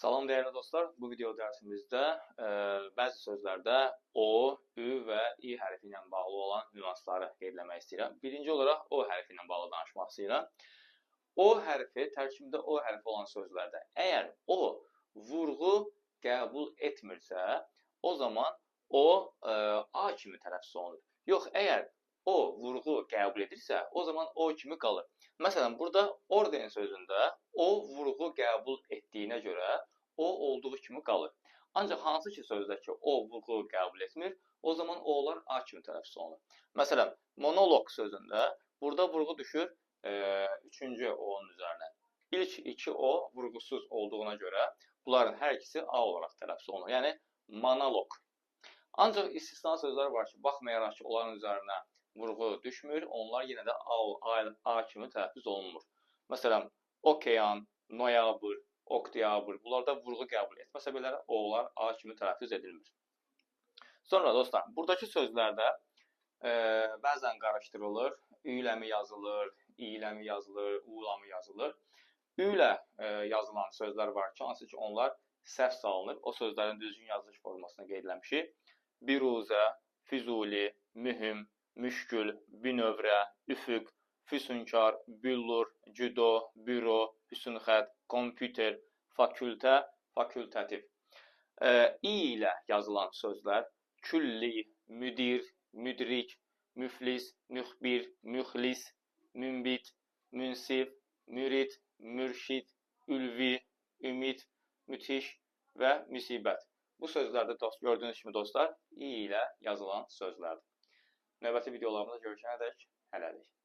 Salam dəyərli dostlar, bu video dərsimizdə bəzi sözlərdə O, Ü və İ hərfi ilə bağlı olan nüansları qeyd eləmək istəyirəm. Birinci olaraq O hərfi ilə bağlı danışmaq istəyirəm. O hərfi, tərkibində O hərfi olan sözlərdə əgər O vurğu qəbul etmirsə, o zaman O A kimi tələffüz olunur. Yox, əgər O vurğu qəbul edirsə, o zaman O kimi qalır. Məsələn, burada orden sözündə O vurğu qəbul etdiyinə görə O olduğu kimi qalır. Ancaq hansı ki sözdəki O vurğu qəbul etmir, o zaman O'lar A kimi tələffüz olunur. Məsələn, monoloq sözündə burada vurğu düşür üçüncü O'nun üzərinə. İlk iki O vurğusuz olduğuna görə bunların hər ikisi A olaraq tələffüz olunur. Yəni, monoloq. Ancaq istisna sözlər var ki, baxmayaraq ki, onların üzərinə vurğu düşmür, onlar yenə də A kimi tələffüz olunmur. Məsələn, okean, noyabr, oktyabr, bunlarda vurğu qəbul etməsə belə onlar A kimi tələffüz edilmir. Sonra dostlar, buradakı sözlərdə bəzən qarışdırılır, Ü ilə mi yazılır, İ ilə mi yazılır, U ilə mi yazılır. Ü ilə yazılan sözlər var ki, hansı ki onlar səhv salınır. O sözlərin düzgün yazılış formasını qeyd eləmişik. Biruzə, Füzuli, mühüm, müşkül, bünövrə, üfüq, füsunkar, büllur, cüdo, büro, hüsnxətt, kompüter, fakültə, fakültativ. İ ilə yazılan sözlər külli, müdir, müdrik, müflis, müxbir, müxlis, münbit, münsif, mürid, mürşid, ülvi, ümid, müthiş və müsibət. Bu sözlərdə gördüyünüz kimi dostlar, İ ilə yazılan sözlərdir. Növbəti videolarımızda görüşənə dək hələlik.